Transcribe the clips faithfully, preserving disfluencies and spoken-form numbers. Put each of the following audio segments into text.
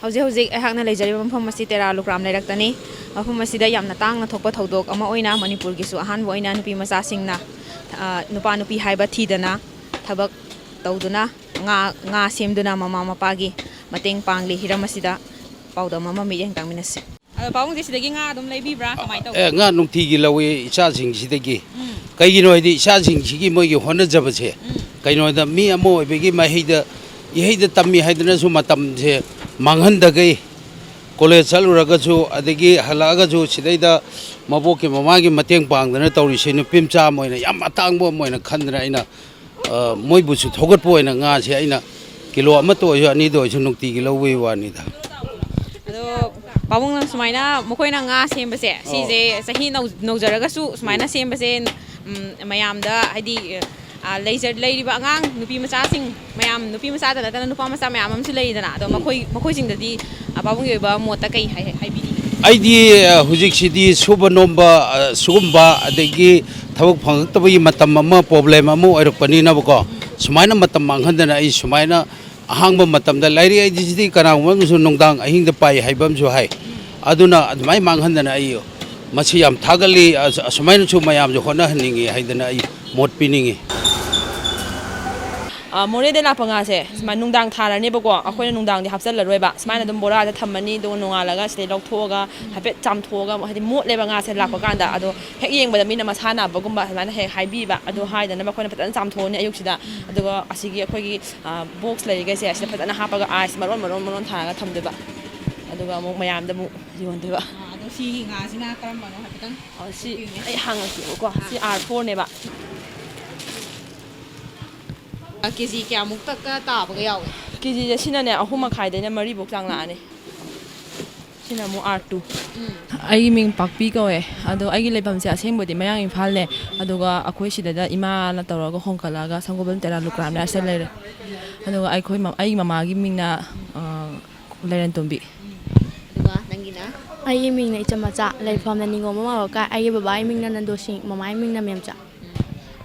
ꯍꯧꯖꯤꯛ ꯍꯧꯖꯤꯛ ꯑꯩꯍꯥꯛꯅ ꯂꯩꯖꯔꯤꯕ ꯃꯐꯝ ꯑꯁꯤ ꯇꯦꯔꯥ ꯂꯨꯀ꯭ꯔꯥꯝ ꯂꯩꯔꯛꯇꯅꯤ꯫ ꯃꯐꯝ ꯑꯁꯤꯗ ꯌꯥꯝꯅ ꯇꯥꯡꯅ ꯊꯣꯛꯄ ꯊꯧꯗꯣꯛ ꯑꯃ ꯑꯣꯏꯅ ꯃꯅꯤꯄꯨꯔꯒꯤꯁꯨ ꯑꯍꯥꯟꯕ ꯑꯣꯏꯅ ꯅꯨꯄꯤ ꯃꯆꯥꯁꯤꯡꯅ, ꯑ, ꯅꯨꯄꯥ ꯅꯨꯄꯤ ꯍꯥꯏꯕ ꯊꯤꯗꯅ ꯊꯕꯛ ꯇꯧꯗꯨꯅ ꯉꯥ, ꯉꯥ ꯁꯦꯝꯗꯨꯅ ꯃꯃꯥ ꯃꯄꯥꯒꯤ ꯃꯇꯦꯡ ꯄꯥꯡꯂꯤ꯫ ꯍꯤꯔꯝ ꯑꯁꯤꯗ ꯄꯥꯎꯗꯝ ꯑꯃ ꯃꯤꯠꯌꯦꯡ ꯇꯥꯡꯃꯤꯟꯅꯁꯤ꯫ ꯑꯗꯣ ꯄꯥꯕꯨꯡꯁꯦ ꯁꯤꯗꯒꯤ ꯉꯥ ꯑꯗꯨꯝ ꯂꯩꯕꯤꯕ꯭ꯔꯥ? ꯀꯃꯥꯏꯅ ꯇꯧꯒꯦ? ꯑꯦ, ꯉꯥ ꯅꯨꯡꯇꯤꯒꯤ ꯂꯧꯏ ꯏꯆꯥꯁꯤꯡꯁꯤꯗꯒꯤ꯫ ꯎꯝ꯫ ꯀꯩꯒꯤꯅꯣ ꯍꯥꯏꯗꯤ ꯏꯆꯥꯁꯤꯡꯁꯤꯒꯤ ꯃꯣꯏꯒꯤ ꯍꯣꯠꯅꯖꯕꯁꯦ, ꯎꯝ꯫ ꯀꯩꯅꯣꯗ ꯃꯤ ꯑꯃ ꯑꯣꯏꯕꯒꯤ ꯃꯍꯩꯗ, ꯏꯍꯩꯗ ꯇꯝꯃꯤ ꯍꯥꯏꯗꯅꯁꯨ ꯃꯇꯝꯁꯦ ꯃꯥꯡꯍꯟꯗꯈꯩ ꯀꯣꯂꯦꯖ ꯆꯠꯂꯨꯔꯒꯁꯨ ꯑꯗꯒꯤ ꯍꯜꯂꯛꯑꯒꯁꯨ ꯁꯤꯗꯩꯗ ꯃꯕꯣꯛꯀꯤ ꯃꯃꯥꯒꯤ ꯃꯇꯦꯡ ꯄꯥꯡꯗꯅ ꯇꯧꯔꯤꯁꯦ ꯅꯨꯄꯤ ꯃꯆꯥ ꯑꯃ ꯑꯣꯏꯅ ꯌꯥꯝ ꯑꯇꯥꯡꯕ ꯑꯃ ꯑꯣꯏꯅ ꯈꯟꯗꯅ ꯑꯩꯅ ꯑ, ꯃꯣꯏꯕꯨꯁꯨ ꯊꯧꯒꯠꯄ ꯑꯣꯏꯅ ꯉꯥꯁꯦ ꯑꯩꯅ ꯀꯤꯂꯣ ꯑꯃꯠꯇ ꯑꯣꯏꯁꯨ ꯑꯅꯤꯗ ꯑꯣꯏꯁꯨ ꯅꯨꯡꯇꯤꯒꯤ ꯂꯧꯕꯒꯤ ꯋꯥꯅꯤꯗ꯫ ꯑꯗꯣ ꯄꯥꯕꯨꯡꯅ ꯁꯨꯃꯥꯏꯅ ꯃꯈꯣꯏꯅ ꯉꯥ ꯁꯦꯝꯕꯁꯦ, ꯑꯣ꯫ ꯁꯤꯁꯦ ꯆꯍꯤ ꯅꯧ-, ꯅꯧꯖꯔꯒꯁꯨ ꯁꯨꯃꯥꯏꯅ ꯎꯝ꯫ ꯁꯦꯝꯕꯁꯦ, ꯎꯝ, ꯃꯌꯥꯝꯗ ꯍꯥꯏꯗꯤ, ꯑ, ꯂꯩꯖ-, ꯂꯩꯔꯤꯕ ꯑꯉꯥꯡ ꯅꯨꯄꯤ ꯃꯆꯥꯁꯤꯡ ꯃꯌꯥꯝ, ꯅꯨꯄꯤ ꯃꯆꯥꯗ ꯅꯠꯇꯅ ꯅꯨꯄꯥ ꯃꯆꯥ ꯃꯌꯥꯝ ꯑꯃꯁꯨ ꯂꯩꯗꯅ, ꯑꯗꯣ ꯎꯝ꯫ ꯃꯈꯣꯏ, ꯃꯈꯣꯏꯁꯤꯡꯗꯗꯤ, ꯑ, ꯄꯥꯕꯨꯡꯒꯤ ꯑꯣꯏꯕ ꯃꯣꯠꯇ ꯀꯩ ꯍꯥꯏ-, ꯍꯥꯏꯕꯤꯅꯤꯡꯉꯤ? ꯑꯩꯗꯤ, ꯑ, ꯍꯧꯖꯤꯛꯁꯤꯗꯤ ꯁꯨꯕ ꯅꯣꯝꯕ, ꯑ, ꯁꯤꯒꯨꯝꯕ ꯑꯗꯒꯤ ꯊꯕꯛ ꯐꯪꯉꯛꯇꯕꯒꯤ ꯃꯇꯝ ꯑꯃ, ꯄ꯭ꯔꯣꯕ꯭ꯂꯦꯝ ꯑꯃ ꯑꯣꯏꯔꯛꯄꯅꯤꯅꯕꯀꯣ, ꯎꯝ꯫ ꯁꯨꯃꯥꯏꯅ ꯃꯇꯝ ꯃꯥꯡꯍꯟꯗꯅ ꯑꯩ ꯁꯨꯃꯥꯏꯅ ꯑꯍꯥꯡꯕ ꯃꯇꯝꯗ ꯂꯥꯏꯔꯤꯛ ꯍꯥꯏꯗꯤ ꯁꯤꯗꯤ ꯀꯅꯥꯒꯨꯝꯕ ꯑꯃꯁꯨ ꯅꯨꯡꯗꯥꯡ ꯑꯍꯤꯡꯗ ꯄꯥꯏ ꯍꯥꯏꯕ ꯑꯃꯁꯨ ꯍꯥꯏ꯫ ꯎꯝ꯫ ꯑꯗꯨꯅ ꯑꯗꯨꯃꯥꯏꯅ ꯃꯥꯡꯍꯟꯗꯅ ꯑꯩ ꯃꯁꯤ ꯌꯥꯝ ꯊꯥꯒꯠꯂꯤ, ꯑꯁ-, ꯑꯁꯨꯃꯥꯏꯅꯁꯨ ꯃꯌꯥꯝꯁꯨ ꯍꯣꯠꯅꯍꯟꯅꯤꯡꯉꯤ ꯍꯥꯏꯗꯅ ꯑꯩ ꯃꯣꯠ ꯄꯤꯅꯤꯡꯉꯤ꯫ ꯑ, ꯃꯣꯔꯦꯗ ꯂꯥꯛꯄ ꯉꯥꯁꯦ ꯁꯨꯃꯥꯏꯅ ꯅꯨꯡꯗꯥꯡ ꯊꯥꯔꯅꯦꯕꯀꯣ, ꯑꯩꯈꯣꯏꯅ ꯅꯨꯡꯗꯥꯡꯗꯤ ꯍꯥꯞꯆꯜꯂꯔꯣꯏꯕ, ꯁꯨꯃꯥꯏꯅ ꯑꯗꯨꯝ ꯕꯣꯔꯥꯗ ꯊꯝꯃꯅꯤ, ꯑꯗꯨꯒ ꯅꯣꯡꯉꯥꯜꯂꯒ ꯁꯤꯗꯩ ꯂꯧꯊꯣꯛꯑꯒ ꯍꯥꯏꯐꯦꯠ ꯆꯥꯝꯊꯣꯛꯑꯒ, ꯍꯥꯏꯗꯤ ꯃꯣꯠꯂꯦꯕ ꯉꯥꯁꯦ ꯂꯥꯛꯄ ꯀꯥꯟꯗ, ꯑꯗꯣ ꯍꯦꯛ ꯌꯦꯡꯕꯗ ꯃꯤꯅ ꯃꯁꯥ ꯅꯥꯕꯒꯨꯝꯕ ꯑꯗꯨꯃꯥꯏꯅ ꯍꯦꯛ ꯍꯥꯏꯕꯤꯕ, ꯑꯗꯨ ꯍꯥꯏꯗꯅꯕ ꯑꯩꯈꯣꯏꯅ ꯐꯖꯅ ꯆꯥꯝꯊꯣꯛꯑꯅꯤ ꯑꯌꯨꯛꯁꯤꯗ, ꯑꯗꯨꯒ ꯑꯁꯤꯒꯤ ꯑꯩꯈꯣꯏꯒꯤ, ꯑ, ꯕꯣꯛꯁ ꯂꯩꯔꯤꯈꯩꯁꯦ ꯑꯁꯤꯗ ꯐꯖꯅ ꯍꯥꯞꯄꯒ ꯑꯥꯏꯁ ꯃꯔꯣꯟ ꯃꯔꯣꯟ ꯃꯔꯣꯟ ꯊꯥꯔꯒ ꯊꯝꯗꯣꯏꯕ, ꯑꯗꯨꯒ ꯑꯃꯨꯛ ꯃꯌꯥꯝꯗ ꯑꯃꯨꯛ ꯌꯣꯟꯗꯣꯏꯕ꯫ ꯑ, ꯑꯗꯣ ꯁꯤꯒꯤ ꯉꯥꯁꯤꯅ ꯀꯔꯝꯕꯅꯣ ꯍꯥꯏꯐꯦꯠꯇꯪ ꯑ, ꯁꯤ ꯎꯠꯄꯤꯌꯨꯅꯦ꯫ ꯑꯩ ꯍꯥꯡꯉꯛꯀꯦꯕꯀꯣ, ꯁꯤ ꯑꯥꯔ ꯐꯣꯔꯅꯦꯕ꯫ ꯑ, ꯀꯦ ꯖꯤ ꯀꯌꯥꯃꯨꯛꯇꯒ ꯇꯥꯕꯒ ꯌꯥꯎꯒꯦ? ꯀꯦ ꯖꯤꯁꯦ ꯁꯤꯅꯅꯦ ꯑꯍꯨꯝ ꯃꯈꯥꯏꯗꯩꯅ ꯃꯔꯤꯐꯧ ꯆꯥꯡ ꯂꯥꯛꯑꯅꯤ꯫ ꯁꯤꯅ ꯑꯃꯨꯛ ꯑꯥꯔ ꯇꯨ꯫ ꯎꯝ꯫ ꯑꯩꯒꯤ ꯃꯤꯡ ꯄꯥꯛꯄꯤ ꯀꯧꯋꯦ꯫ ꯑꯗꯣ ꯑꯩꯒꯤ ꯂꯩꯐꯝꯁꯦ ꯑꯁꯦꯡꯕꯗꯤ ꯃꯌꯥꯡ ꯏꯝꯐꯥꯜꯅꯦ꯫ ꯑꯗꯨꯒ ꯑꯩꯈꯣꯏ ꯁꯤꯗ ꯏꯃꯥꯅ ꯇꯧꯔꯒ ꯍꯣꯡꯒꯠꯂꯛꯑꯒ ꯁꯪꯒꯣꯕꯜ ꯇꯦꯔꯥ ꯂꯨꯀ꯭ꯔꯥꯝꯅꯦ ꯑꯁꯤꯗ ꯂꯩꯔꯦ꯫ ꯑꯗꯨꯒ ꯑꯩꯈꯣꯏ ꯃ-, ꯑꯩꯒꯤ ꯃꯃꯥꯒꯤ ꯃꯤꯡꯅ, ꯑ, ꯂꯩꯔꯦꯟꯇꯣꯝꯕꯤ꯫ ꯑꯗꯨꯒ ꯅꯪꯒꯤꯅ? ꯑꯩꯒꯤ ꯃꯤꯡꯅ ꯏꯆꯝ ꯃꯆꯥ, ꯂꯩꯐꯝꯅ ꯅꯤꯉꯣꯝꯕꯝ ꯑꯕꯀꯥꯏ, ꯑꯩꯒꯤ ꯕꯕꯥꯒꯤ ꯃꯤꯡꯅ ꯅꯟꯗꯣ ꯁꯤꯡ, ꯃꯃꯥꯒꯤ ꯃꯤꯡꯅ ꯃꯦꯝꯆꯥ꯫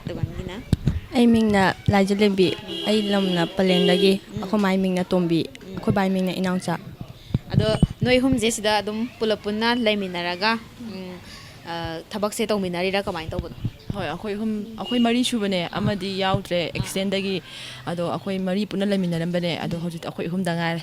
ꯑꯗꯨꯒ ꯅꯪꯒꯤꯅ? ꯑꯩ ꯃꯤꯡꯅ ꯂꯥꯏꯖꯂꯦꯝꯕꯤ, ꯑꯩ ꯂꯝꯅ ꯄꯂꯦꯟꯗꯒꯤ, ꯎꯝ꯫ ꯑꯩꯈꯣꯏ ꯃꯥꯒꯤ ꯃꯤꯡꯅ ꯇꯣꯝꯕꯤ, ꯎꯝ꯫ ꯑꯩꯈꯣꯏ ꯕꯥꯒꯤ ꯃꯤꯡꯅ ꯏꯅꯥꯎꯆꯥ꯫ ꯑꯗꯣ ꯅꯣꯏ ꯑꯍꯨꯝꯁꯦ ꯁꯤꯗ ꯑꯗꯨꯝ ꯄꯨꯂꯞ ꯄꯨꯟꯅ ꯂꯩꯃꯤꯟꯅꯔꯒ, ꯎꯝ, ꯑ, ꯊꯕꯛꯁꯦ ꯇꯧꯃꯤꯟꯅꯔꯤꯔꯥ, ꯀꯃꯥꯏꯅ ꯇꯧꯕꯅꯣ? ꯍꯣꯏ, ꯑꯩꯈꯣꯏ ꯑꯍꯨꯝ, ꯑꯩꯈꯣꯏ ꯃꯔꯤ ꯁꯨꯕꯅꯦ, ꯑꯃꯗꯤ ꯌꯥꯎꯗ꯭ꯔꯦ ꯑꯦꯛꯁꯤꯗꯦꯟꯗꯒꯤ꯫ ꯑꯗꯣ ꯑꯩꯈꯣꯏ ꯃꯔꯤ ꯄꯨꯟꯅ ꯂꯩꯃꯤꯟꯅꯔꯝꯕꯅꯦ, ꯑꯗꯣ ꯍꯧꯖꯤꯛꯇꯤ ꯑꯩꯈꯣꯏ ꯑꯍꯨꯝꯗ ꯉꯥꯏꯔꯦ꯫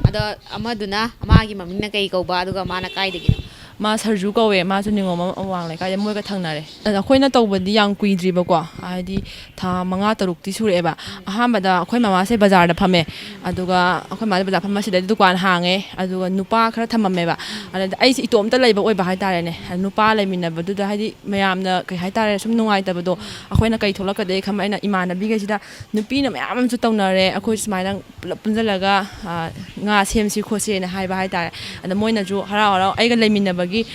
ꯑꯗꯣ ꯑꯃꯗꯨꯅ, ꯃꯥꯒꯤ ꯃꯃꯤꯡꯅ ꯀꯩ ꯀꯧꯕ, ꯑꯗꯨꯒ ꯃꯥꯅ ꯀꯥꯏꯗꯒꯤꯅꯣ? ꯃꯥ ꯁꯔꯖꯨ ꯀꯧꯋꯦ, ꯃꯥꯁꯨ ꯅꯤꯉꯣꯝꯕꯝ ꯑꯋꯥꯡ ꯂꯩꯀꯥꯏꯗ, ꯃꯣꯏꯒ ꯊꯪꯅꯔꯦ꯫ ꯑꯗ ꯑꯩꯈꯣꯏꯅ ꯇꯧꯕꯗꯤ ꯌꯥꯝ ꯀꯨꯏꯗ꯭ꯔꯤꯕꯀꯣ, ꯍꯥꯏꯗꯤ ꯊꯥ ꯃꯉꯥ ꯇꯔꯨꯛꯇꯤ ꯁꯨꯔꯛꯑꯦꯕ꯫ ꯑꯍꯥꯟꯕꯗ ꯑꯩꯈꯣꯏ ꯃꯃꯥꯁꯦ ꯕꯖꯥꯔꯗ ꯐꯝꯃꯦ, ꯑꯗꯨꯒ ꯑꯩꯈꯣꯏ ꯃꯥꯁꯦ ꯕꯖꯥꯔ ꯐꯝꯕꯁꯤꯗꯗꯤ ꯗꯨꯀꯥꯟ ꯍꯥꯡꯉꯦ, ꯑꯗꯨꯒ ꯅꯨꯄꯥ ꯈꯔ ꯊꯝꯃꯝꯃꯦꯕ꯫ ꯑꯗ ꯑꯩꯁꯦ ꯏꯇꯣꯝꯇ ꯂꯩꯕ ꯑꯣꯏꯕ ꯍꯥꯏꯇꯥꯔꯦꯅꯦ꯫ ꯅꯨꯄꯥ ꯂꯩꯃꯤꯟꯅꯕꯗꯨꯗ ꯍꯥꯏꯗꯤ ꯃꯌꯥꯝꯅ ꯀꯩ ꯍꯥꯏꯇꯥꯔꯦ, ꯁꯨꯝ ꯅꯨꯡꯉꯥꯏꯇꯕꯗꯣ, ꯑꯩꯈꯣꯏꯅ ꯀꯩ ꯊꯣꯛꯂꯛꯀꯗꯒꯦ ꯈꯟꯕ, ꯑꯩꯅ ꯏꯃꯥꯟꯅꯕꯤꯈꯩꯁꯤꯗ, ꯅꯨꯄꯤꯅ ꯃꯌꯥꯝ ꯑꯃꯁꯨ ꯇꯧꯅꯔꯦ, ꯑꯩꯈꯣꯏ ꯁꯨꯃꯥꯏꯅ ꯄꯨꯂꯞ ꯄꯨꯟꯁꯤꯜꯂꯒ, ꯑ, ꯉꯥ ꯁꯦꯝꯁꯤ ꯈꯣꯠꯁꯤꯅ ꯍꯥꯏꯕ ꯍꯥꯏꯇꯥꯔꯦ꯫ ꯑꯗ ꯃꯣꯏꯅꯁꯨ ꯍꯔꯥꯎ ꯍꯔꯥꯎ ꯑꯩꯒ ꯂꯩꯃꯤꯟꯅꯕꯒꯤ,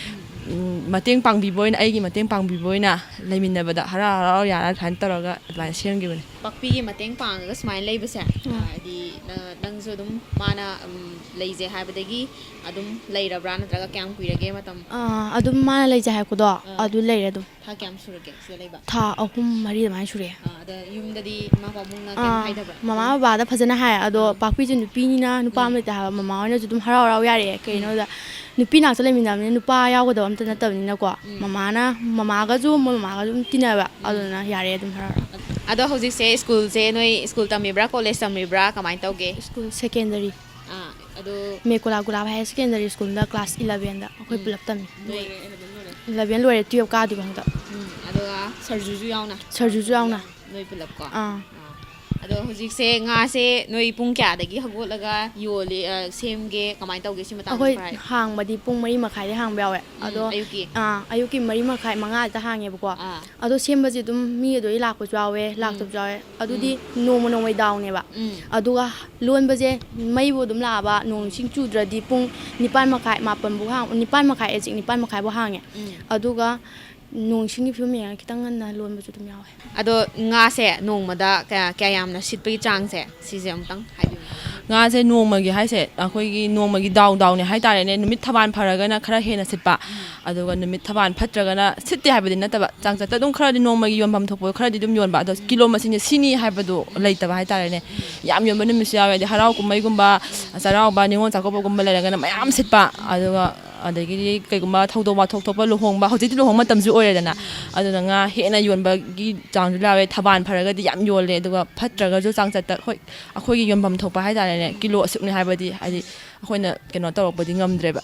ꯎꯝ, ꯃꯇꯦꯡ ꯄꯥꯡꯕꯤꯕ ꯑꯣꯏꯅ, ꯑꯩꯒꯤ ꯃꯇꯦꯡ ꯄꯥꯡꯕꯤꯕ ꯑꯣꯏꯅ ꯂꯩꯃꯤꯟꯅꯕꯗ ꯍꯔꯥꯎ ꯍꯔꯥꯎ ꯌꯥꯅ ꯑꯗꯨꯃꯥꯏꯅ ꯇꯧꯔꯒ ꯑꯗꯨꯃꯥꯏꯅ ꯁꯦꯝꯈꯤꯕꯅꯦ꯫ ꯄꯥꯛꯄꯤꯒꯤ ꯃꯇꯦꯡ ꯄꯥꯡꯉꯒ ꯁꯨꯃꯥꯏꯅ ꯂꯩꯕꯁꯦ, ꯎꯝ꯫ ꯍꯥꯏꯗꯤ ꯅ-, ꯅꯪꯁꯨ ꯑꯗꯨꯝ ꯃꯥꯅ, ꯎꯝ, ꯂꯩꯖꯩ ꯍꯥꯏꯕꯗꯒꯤ ꯑꯗꯨꯝ ꯂꯩꯔꯕ꯭ꯔꯥ, ꯅꯠꯇ꯭ꯔꯒ ꯀꯌꯥꯝ ꯀꯨꯏꯔꯒꯦ ꯃꯇꯝ? ꯑꯥ, ꯑꯗꯨꯝ ꯃꯥꯅ ꯂꯩꯖꯩ ꯍꯥꯏꯔꯛꯄꯗꯣ, ꯑꯥ꯫ ꯑꯗꯨ ꯂꯩꯔꯦ ꯑꯗꯨꯝ꯫ ꯊꯥ ꯀꯌꯥꯝ ꯁꯨꯔꯒꯦ ꯁꯤꯗ ꯂꯩꯕ? ꯊꯥ ꯑꯍꯨꯝ ꯃꯔꯤ ꯑꯗꯨꯃꯥꯏꯅ ꯁꯨꯔꯦ꯫ ꯑꯥ, ꯑꯗ ꯌꯨꯝꯗꯗꯤ ꯏꯃꯥ ꯄꯥꯕꯨꯡꯅ ꯀꯩꯝ ꯑꯥ, ꯍꯥꯏꯗꯕ꯭ꯔꯥ? ꯃꯃꯥ ꯕꯕꯥꯗ ꯐꯖꯅ ꯍꯥꯏ, ꯑꯗꯣ ꯑꯥ꯫ ꯄꯥꯛꯄꯤꯁꯦ ꯅꯨꯄꯤꯅꯤꯅ ꯅꯨꯄꯥ ꯑꯃ ꯎꯝ꯫ ꯂꯩꯇꯦ ꯍꯥꯏꯕ, ꯃꯃꯥ ꯍꯣꯏꯅꯁꯨ ꯑꯗꯨꯝ ꯍꯔꯥꯎ ꯍꯔꯥꯎ ꯌꯥꯔꯛꯑꯦ꯫ ꯎꯝ꯫ ꯀꯩꯒꯤꯅꯣꯗ ꯅꯨꯄꯤ ꯉꯥꯛꯇ ꯂꯩꯃꯤꯟꯅꯕꯅꯤꯅ ꯅꯨꯄꯥ ꯌꯥꯎꯒꯗꯕ ꯑꯝꯇ ꯅꯠꯇꯕꯅꯤꯅꯀꯣ꯫ ꯎꯝ꯫ ꯃꯃꯥꯅ, ꯃꯃꯥꯒꯁꯨ, ꯃꯣꯏ ꯃꯃꯥꯒꯁꯨ ꯑꯗꯨꯝ ꯇꯤꯟꯅꯕ, ꯎꯝ꯫ ꯑꯗꯨꯗꯨꯅ ꯌꯥꯔꯛꯑꯦ ꯑꯗꯨꯝ ꯍꯔꯥꯎ ꯍꯔꯥꯎ꯫ ꯑꯗꯣ ꯍꯧꯖꯤꯛꯁꯦ ꯁ꯭ꯀꯨꯜꯁꯦ ꯅꯣꯏ ꯁ꯭ꯀꯨꯜ ꯇꯝꯃꯤꯕ꯭ꯔꯥ, ꯀꯣꯂꯦꯖ ꯇꯝꯃꯤꯕ꯭ꯔꯥ, ꯀꯃꯥꯏꯅ ꯇꯧꯒꯦ? School secondary. ꯑꯥ, ꯑꯗꯣ ꯃꯦꯀꯣꯂꯥ ꯒꯨꯂꯥꯞ ꯍꯥꯌꯔ ꯁꯦꯀꯦꯟꯗꯔꯤ ꯁ꯭ꯀꯨꯜꯗ ꯀ꯭ꯂꯥꯁ ꯏꯂꯚꯦꯟꯗ ꯑꯩꯈꯣꯏ ꯎꯝ꯫ ꯄꯨꯂꯞ ꯇꯝꯃꯤ꯫ ꯅꯣꯏ ꯏꯂꯚꯦꯟ ꯂꯣꯏꯔꯦ, ꯇꯨꯌꯦꯜꯞ ꯀꯥꯗꯣꯏꯕ ꯍꯟꯗꯛ꯫ ꯎꯝ, ꯑꯗꯨꯒ ꯁꯔꯖꯨꯁꯨ ꯌꯥꯎꯅ? ꯁꯔꯖꯨꯁꯨ ꯌꯥꯎꯅ꯫ ꯅꯣꯏ ꯄꯨꯂꯞ ꯀꯣ? ꯑꯥ꯫ ꯑꯥ꯫ ꯑꯗꯣ ꯍꯧꯖꯤꯛꯁꯦ ꯉꯥꯁꯦ ꯅꯣꯏ ꯄꯨꯡ ꯀꯌꯥꯗꯒꯤ ꯍꯧꯒꯠꯂꯒ ꯌꯣꯜꯂꯤ, ꯑ, ꯁꯦꯝꯒꯦ, ꯀꯃꯥꯏꯅ ꯇꯧꯒꯦ, ꯁꯤ ꯃꯇꯥꯡꯗꯁꯨ ꯑꯩꯈꯣꯏ ꯈꯔ ꯍꯥꯏꯌꯨ꯫ ꯍꯥꯡꯕꯗꯤ ꯄꯨꯡ ꯃꯔꯤ ꯃꯈꯥꯏꯗꯩ ꯍꯥꯡꯕ ꯌꯥꯎꯋꯦ꯫ ꯎꯝ, ꯑꯗꯣ, ꯑꯌꯨꯛꯀꯤ? ꯑꯥ, ꯑꯌꯨꯛꯀꯤ ꯃꯔꯤ ꯃꯈꯥꯏ, ꯃꯉꯥꯗ ꯍꯥꯡꯉꯦꯕꯀꯣ꯫ ꯑꯥ꯫ ꯑꯗꯣ ꯁꯦꯝꯕꯁꯦ ꯑꯗꯨꯝ ꯃꯤ ꯑꯗꯨꯗꯩ ꯂꯥꯛꯄꯁꯨ ꯌꯥꯎꯋꯦ, ꯎꯝ꯫ ꯂꯥꯛꯇꯕꯁꯨ ꯌꯥꯎꯋꯦ꯫ ꯑꯗꯨꯗꯤ ꯎꯝ꯫ ꯅꯣꯡꯃ ꯅꯣꯡꯃꯩ ꯗꯥꯎꯅꯦꯕ꯫ ꯎꯝ꯫ ꯑꯗꯨꯒ ꯂꯣꯟꯕꯁꯦ ꯃꯩꯕꯨ ꯑꯗꯨꯝ ꯂꯥꯛꯑꯕ, ꯅꯣꯡ ꯏꯁꯤꯡ ꯆꯨꯗ꯭ꯔꯗꯤ ꯄꯨꯡ ꯅꯤꯄꯥꯟ ꯃꯈꯥꯏ, ꯃꯥꯄꯟꯕꯨ ꯍꯥꯡ-, ꯅꯤꯄꯥꯟ ꯃꯈꯥꯏ, ꯑꯦꯖꯦꯛ ꯅꯤꯄꯥꯟ ꯃꯈꯥꯏꯕꯨ ꯍꯥꯡꯉꯦ꯫ ꯎꯝ꯫ ꯑꯗꯨꯒ ꯅꯣꯡ ꯏꯁꯤꯡꯒꯤ ꯐꯤꯕꯝ ꯌꯦꯡꯉꯒ ꯈꯤꯇꯪ ꯉꯟꯅ ꯂꯣꯟꯕꯁꯨ ꯑꯗꯨꯝ ꯌꯥꯎꯋꯦ꯫ ꯑꯗꯣ ꯉꯥꯁꯦ ꯅꯣꯡꯃꯗ ꯀꯌꯥ, ꯀꯌꯥ ꯌꯥꯝꯅ ꯁꯤꯠꯄꯒꯤ ꯆꯥꯡꯁꯦ, ꯁꯤꯁꯦ ꯑꯃꯨꯛꯇꯪ ꯍꯥꯏꯕꯤꯌꯨ꯫ ꯉꯥꯁꯦ ꯅꯣꯡꯃꯒꯤ ꯍꯥꯏꯁꯦ, ꯑꯩꯈꯣꯏꯒꯤ ꯅꯣꯡꯃꯒꯤ ꯗꯥꯎ ꯗꯥꯎꯅꯦ ꯍꯥꯏꯇꯥꯔꯦꯅꯦ꯫ ꯅꯨꯃꯤꯠ ꯊꯕꯥꯟ ꯐꯔꯒꯅ ꯈꯔ ꯍꯦꯟꯅ ꯁꯤꯠꯄ, ꯑꯗꯨꯒ ꯅꯨꯃꯤꯠ ꯊꯕꯥꯟ ꯐꯠꯇ꯭ꯔꯒꯅ ꯁꯤꯠꯇꯦ ꯍꯥꯏꯕꯗꯤ ꯅꯠꯇꯕ, ꯆꯥꯡꯆꯠꯇ ꯑꯗꯨꯝ ꯈꯔꯗꯤ ꯅꯣꯡꯃꯒꯤ ꯌꯣꯟꯐꯝ ꯊꯣꯛꯄ ꯈꯔꯗꯤ ꯑꯗꯨꯝ ꯌꯣꯟꯕ, ꯑꯗꯣ ꯀꯤꯂꯣ ꯃꯁꯤꯡꯁꯦ ꯁꯤꯅꯤ ꯍꯥꯏꯕꯗꯣ ꯂꯩꯇꯕ ꯍꯥꯏꯇꯥꯔꯦꯅꯦ꯫ ꯌꯥꯝ ꯌꯣꯟꯕ ꯅꯨꯃꯤꯠꯁꯨ ꯌꯥꯎꯋꯦ, ꯍꯥꯏꯗꯤ ꯍꯔꯥꯎ ꯀꯨꯝꯍꯩꯒꯨꯝꯕ, ꯆꯩꯔꯥꯎꯕ, ꯅꯤꯉꯣꯜ ꯆꯥꯛꯀꯧꯕꯒꯨꯝꯕ ꯂꯩꯔꯒꯅ ꯃꯌꯥꯝ ꯁꯤꯠꯄ, ꯑꯗꯨꯒ ꯑꯗꯒꯤꯗꯤ ꯀꯩꯒꯨꯝꯕ ꯊꯧꯗꯣꯛ ꯋꯥꯊꯣꯛ ꯊꯣꯛꯄ, ꯂꯨꯍꯣꯡꯕ, ꯍꯧꯖꯤꯛꯇꯤ ꯂꯨꯍꯣꯡꯕ ꯃꯇꯝꯁꯨ ꯑꯣꯏꯔꯦꯗꯅ, ꯑꯗꯨꯅ ꯉꯥ ꯍꯦꯟꯅ ꯌꯣꯟꯕꯒꯤ ꯆꯥꯡꯁꯨ ꯌꯥꯎꯋꯦ꯫ ꯊꯕꯥꯟ ꯐꯔꯒꯗꯤ ꯌꯥꯝ ꯌꯣꯜꯂꯦ, ꯑꯗꯨꯒ ꯐꯠꯇ꯭ꯔꯒꯁꯨ ꯆꯥꯡꯆꯠꯇ, ꯍꯣꯏ, ꯑꯩꯈꯣꯏꯒꯤ ꯌꯣꯟꯐꯝ ꯊꯣꯛꯄ ꯍꯥꯏꯇꯥꯔꯦꯅꯦ, ꯀꯤꯂꯣ ꯑꯁꯨꯛꯅꯤ ꯍꯥꯏꯕꯗꯤ, ꯍꯥꯏꯗꯤ ꯑꯩꯈꯣꯏꯅ ꯀꯩꯅꯣ ꯇꯧꯔꯛꯄꯗꯤ ꯉꯝꯗ꯭ꯔꯦꯕ꯫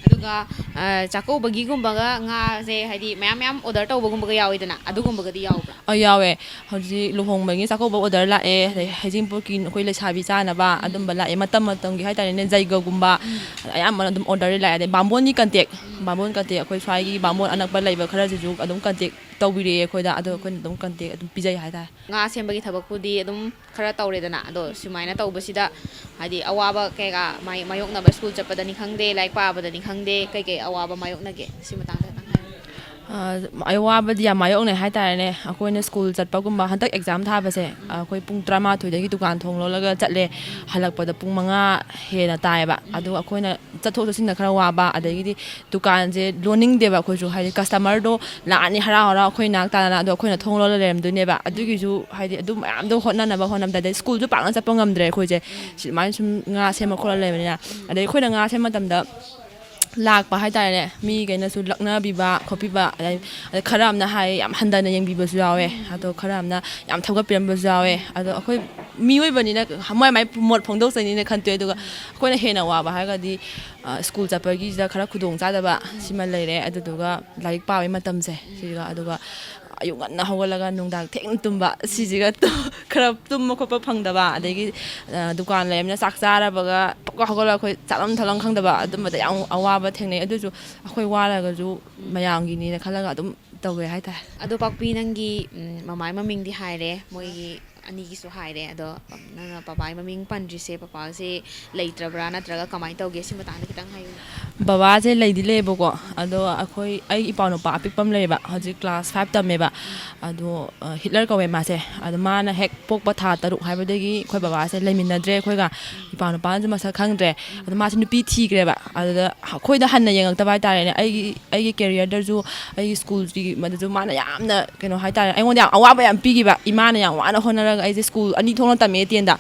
ꯑꯗꯨꯒ ꯑ, ꯆꯥꯛꯀꯧꯕꯒꯤꯒꯨꯝꯕꯒ ꯉꯥꯁꯦ ꯍꯥꯏꯗꯤ ꯃꯌꯥꯝ ꯃꯌꯥꯝ ꯑꯣꯔꯗꯔ ꯇꯧꯕꯒꯨꯝꯕꯒ ꯌꯥꯎꯋꯤꯗꯅ, ꯑꯗꯨꯒꯨꯝꯕꯒꯗꯤ ꯌꯥꯎꯕ꯭ꯔꯥ? ꯑ, ꯌꯥꯎꯋꯦ꯫ ꯍꯧꯖꯤꯛ ꯂꯨꯍꯣꯡꯕꯒꯤ ꯆꯥꯛꯀꯧꯕ ꯑꯣꯔꯗꯔ ꯂꯥꯛꯑꯦ, ꯑꯗꯩ ꯍꯩꯖꯤꯡꯄꯣꯠꯀꯤ ꯑꯩꯈꯣꯏ ꯂꯩꯁꯥꯕꯤ ꯆꯥꯅꯕ ꯑꯗꯨꯝꯕ ꯂꯥꯛꯑꯦ꯫ ꯃꯇꯝ ꯃꯇꯝꯒꯤ ꯍꯥꯏꯇꯥꯔꯦꯅꯦ, ꯖꯩꯒꯒꯨꯝꯕ ꯑꯌꯥꯝꯕꯅ ꯑꯗꯨꯝ ꯑꯣꯔꯗꯔ ꯂꯥꯛꯑꯦ꯫ ꯑꯗꯩ ꯕꯥꯝꯕꯣꯟꯒꯤ ꯀꯟꯇꯦꯛ, ꯕꯥꯝꯕꯣꯟ ꯀꯟꯇꯦꯛ, ꯑꯩꯈꯣꯏ ꯁ꯭ꯋꯥꯏꯒꯤ ꯕꯥꯝꯕꯣꯟ ꯑꯅꯛꯄ ꯂꯩꯕ ꯈꯔꯁꯤꯁꯨ ꯑꯗꯨꯝ ꯀꯟꯇꯦꯛ ꯇꯧꯕꯤꯔꯛꯑꯦ ꯑꯩꯈꯣꯏꯗ, ꯑꯗꯣ ꯑꯩꯈꯣꯏꯅ ꯑꯗꯨꯝ ꯀꯟꯇꯦꯛ ꯑꯗꯨꯝ ꯄꯤꯖꯩ ꯍꯥꯏꯇꯥꯔꯦ꯫ ꯉꯥ ꯁꯦꯝꯕꯒꯤ ꯊꯕꯛꯄꯨꯗꯤ ꯑꯗꯨꯝ ꯈꯔ ꯇꯧꯔꯦꯗꯅ, ꯑꯗꯣ ꯁꯨꯃꯥꯏꯅ ꯇꯧꯕꯁꯤꯗ ꯍꯥꯏꯗꯤ ꯑꯋꯥꯕ ꯀꯩꯀꯥ ꯃꯥꯏ- ꯃꯥꯌꯣꯛꯅꯕ, ꯁ꯭ꯀꯨꯜ ꯆꯠꯄꯗꯅꯤ ꯈꯪꯗꯦ, ꯂꯥꯏꯔꯤꯛ ꯄꯥꯕꯗꯅꯤ ꯈꯪꯗꯦ, ꯀꯩꯀꯩ ꯑꯋꯥꯕ ꯃꯥꯌꯣꯛꯅꯒꯦ, ꯁꯤ ꯃꯇꯥꯡꯗ ꯈꯤꯇꯪ ꯍꯥꯏꯌꯨ꯫ ꯑ, ꯑꯋꯥꯕꯗꯤ ꯌꯥꯝ ꯃꯥꯌꯣꯛꯅꯩ ꯍꯥꯏꯇꯥꯔꯦꯅꯦ꯫ ꯑꯩꯈꯣꯏꯅ ꯁ꯭ꯀꯨꯜ ꯆꯠꯄꯒꯨꯝꯕ, ꯍꯟꯗꯛ ꯑꯦꯛꯖꯥꯝ ꯊꯥꯕꯁꯦ ꯑꯩꯈꯣꯏ ꯄꯨꯡ ꯇꯔꯥꯃꯥꯊꯣꯏꯗꯒꯤ ꯗꯨꯀꯥꯟ ꯊꯣꯡ ꯂꯣꯜꯂꯒ ꯆꯠꯂꯦ, ꯍꯜꯂꯛꯄꯗ ꯄꯨꯡ ꯃꯉꯥ ꯍꯦꯟꯅ ꯇꯥꯏꯌꯦꯕ꯫ ꯑꯗꯨ ꯑꯩꯈꯣꯏꯅ ꯆꯠꯊꯣꯛ ꯆꯠꯁꯤꯟꯗ ꯈꯔ ꯋꯥꯕ, ꯑꯗꯒꯤꯗꯤ ꯗꯨꯀꯥꯟꯁꯦ ꯂꯣꯟꯅꯤꯡꯗꯦꯕ ꯑꯩꯈꯣꯏꯁꯨ, ꯍꯥꯏꯗꯤ ꯀꯁꯇꯃꯔꯗꯣ ꯂꯥꯛꯑꯅꯤ ꯍꯔꯥꯎ ꯍꯔꯥꯎ ꯑꯩꯈꯣꯏ ꯅꯥꯛ ꯇꯥꯅ, ꯑꯗꯣ ꯑꯩꯈꯣꯏꯅ ꯊꯣꯡ ꯂꯣꯜꯂ ꯂꯩꯔꯝꯗꯣꯏꯅꯦꯕ꯫ ꯑꯗꯨꯒꯤꯁꯨ ꯍꯥꯏꯗꯤ ꯑꯗꯨ ꯃꯌꯥꯝꯗꯣ ꯍꯣꯠꯅꯅꯕ ꯍꯣꯠꯅꯕꯗ, ꯑꯗꯩ ꯁ꯭ꯀꯨꯜꯁꯨ ꯄꯥꯛꯅ ꯆꯠꯄ ꯉꯝꯗ꯭ꯔꯦ ꯑꯩꯈꯣꯏꯁꯦ, ꯁꯨꯃꯥꯏꯅ ꯁꯨꯝ ꯉꯥ ꯁꯦꯝꯃ ꯈꯣꯠꯂ ꯂꯩꯕꯅꯤꯅ꯫ ꯑꯗꯩ ꯑꯩꯈꯣꯏꯅ ꯉꯥ ꯁꯦꯝꯕ ꯃꯇꯝꯗ ꯂꯥꯛꯄ ꯍꯥꯏꯇꯥꯔꯦꯅꯦ, ꯃꯤꯈꯩꯅꯁꯨ ꯂꯛꯅꯕꯤꯕ ꯈꯣꯠꯄꯤꯕ, ꯑꯗꯩ ꯑꯗꯩ ꯈꯔ ꯑꯃꯅ ꯍꯥꯏ ꯌꯥꯝ ꯍꯟꯊꯅ ꯌꯦꯡꯕꯤꯕꯁꯨ ꯌꯥꯎꯋꯦ, ꯑꯗꯣ ꯈꯔ ꯑꯃꯅ ꯌꯥꯝ ꯊꯧꯒꯠꯄꯤꯔꯝꯕꯁꯨ ꯌꯥꯎꯋꯦ꯫ ꯑꯗꯣ ꯑꯩꯈꯣꯏ ꯃꯤꯑꯣꯏꯕꯅꯤꯅ ꯃꯥꯏ ꯃꯥꯏ ꯃꯣꯠ ꯐꯣꯡꯗꯣꯛꯆꯅꯤꯅ ꯈꯟꯇꯣꯛꯑꯦ꯫ ꯑꯗꯨꯒ ꯑꯩꯈꯣꯏꯅ ꯍꯦꯟꯅ ꯋꯥꯕ ꯍꯥꯏꯔꯒꯗꯤ, ꯑ, ꯁ꯭ꯀꯨꯜ ꯆꯠꯄꯒꯤꯁꯤꯗ ꯈꯔ ꯈꯨꯗꯣꯡ ꯆꯥꯗꯕ ꯁꯤꯃ ꯂꯩꯔꯦ꯫ ꯑꯗꯨꯗꯨꯒ ꯂꯥꯏꯔꯤꯛ ꯄꯥꯕꯒꯤ ꯃꯇꯝꯁꯦ ꯁꯤꯒ, ꯑꯗꯨꯒ ꯑꯌꯨꯛ ꯉꯟꯅ ꯍꯧꯒꯠꯂꯒ ꯅꯨꯡꯗꯥꯡ ꯊꯦꯡꯅ ꯇꯨꯝꯕ, ꯁꯤꯁꯤꯒ ꯇꯨ- ꯈꯔ ꯇꯨꯝꯕ ꯈꯣꯠꯄ ꯐꯪꯗꯕ, ꯑꯗꯒꯤ, ꯑ, ꯗꯨꯀꯥꯟ ꯂꯩꯔꯕꯅꯤꯅ ꯆꯥꯛ ꯆꯥꯔꯕꯒ ꯄꯛꯀ ꯍꯧꯒꯠꯂꯒ ꯑꯩꯈꯣꯏ ꯆꯥꯐꯝ ꯊꯛꯐꯝ ꯈꯪꯗꯕ, ꯑꯗꯨꯝꯕꯗ ꯌꯥꯝ ꯑꯋꯥꯕ ꯊꯦꯡꯅꯩ꯫ ꯑꯗꯨꯁꯨ ꯑꯩꯈꯣꯏ ꯋꯥꯔꯒꯁꯨ ꯃꯌꯥꯝꯒꯤꯅꯤꯅ ꯈꯜꯂꯒ ꯑꯗꯨꯝ ꯇꯧꯋꯦ ꯍꯥꯏꯇꯥꯔꯦ꯫ ꯑꯗꯣ ꯄꯥꯛꯄꯤ, ꯅꯪꯒꯤ ꯎꯝ, ꯃꯃꯥꯏ ꯃꯃꯤꯡꯗꯤ ꯍꯥꯏꯔꯦ, ꯃꯣꯏꯒꯤ ꯑꯅꯤꯒꯤꯁꯨ ꯍꯥꯏꯔꯦ꯫ ꯑꯗꯣ ꯅꯪꯅ ꯄꯄꯥꯒꯤ ꯃꯃꯤꯡ ꯄꯟꯗ꯭ꯔꯤꯁꯦ, ꯄꯄꯥꯁꯦ ꯂꯩꯇ꯭ꯔꯕ꯭ꯔꯥ ꯅꯠꯇ꯭ꯔꯒ ꯀꯃꯥꯏꯅ ꯇꯧꯒꯦ? ꯁꯤ ꯃꯇꯥꯡꯗ ꯈꯤꯇꯪ ꯍꯥꯏꯌꯨ꯫ ꯕꯕꯥꯁꯦ ꯂꯩꯗꯤ ꯂꯩꯌꯦꯕꯀꯣ, ꯑꯗꯣ ꯑꯩꯈꯣꯏ, ꯑꯩ ꯏꯄꯥꯎ ꯅꯨꯄꯥ ꯑꯄꯤꯛꯄ ꯑꯃ ꯂꯩꯌꯦꯕ, ꯍꯧꯖꯤꯛ ꯀ꯭ꯂꯥꯁ ꯐꯥꯏꯚ ꯇꯝꯃꯦꯕ꯫ ꯑꯗꯣ, ꯑ, ꯍꯤꯠꯂꯔ ꯀꯧꯋꯦ ꯃꯥꯁꯦ꯫ ꯑꯗꯣ ꯃꯥꯅ ꯍꯦꯛ ꯄꯣꯛꯄ ꯊꯥ ꯇꯔꯨꯛ ꯍꯥꯏꯕꯗꯒꯤ ꯑꯩꯈꯣꯏ ꯕꯕꯥꯁꯦ ꯂꯩꯃꯤꯟꯅꯗ꯭ꯔꯦ ꯑꯩꯈꯣꯏꯒ꯫ ꯏꯄꯥꯎ ꯅꯨꯄꯥꯅꯁꯨ ꯃꯁꯛ ꯈꯪꯗ꯭ꯔꯦ꯫ ꯑꯗꯣ ꯃꯥꯁꯦ ꯅꯨꯄꯤ ꯊꯤꯈ꯭ꯔꯦꯕ꯫ ꯑꯗꯨꯗ ꯑꯩꯈꯣꯏꯗ ꯍꯟꯅ ꯌꯦꯡꯉꯛꯇꯕ ꯍꯥꯏꯇꯥꯔꯦꯅꯦ꯫ ꯑꯩꯒꯤ, ꯑꯩꯒꯤ ꯀꯦꯔꯤꯌꯔꯗꯁꯨ, ꯑꯩꯒꯤ ꯁ꯭ꯀꯨꯜꯒꯤ ꯃꯗꯁꯨ ꯃꯥꯅ ꯌꯥꯝꯅ, ꯀꯩꯅꯣ ꯍꯥꯏꯇꯥꯔꯦ, ꯑꯩꯉꯣꯟꯗ ꯌꯥꯝ ꯑꯋꯥꯕ ꯌꯥꯝ ꯄꯤꯈꯤꯕ꯫ ꯏꯃꯥꯅ ꯌꯥꯝ ꯋꯥꯅ ꯍꯣꯠꯅꯔꯒ ꯑꯩꯁꯦ ꯁ꯭ꯀꯨꯜ ꯑꯅꯤ ꯊꯣꯛꯅ ꯇꯝꯃꯦ ꯇꯦꯟꯗ꯫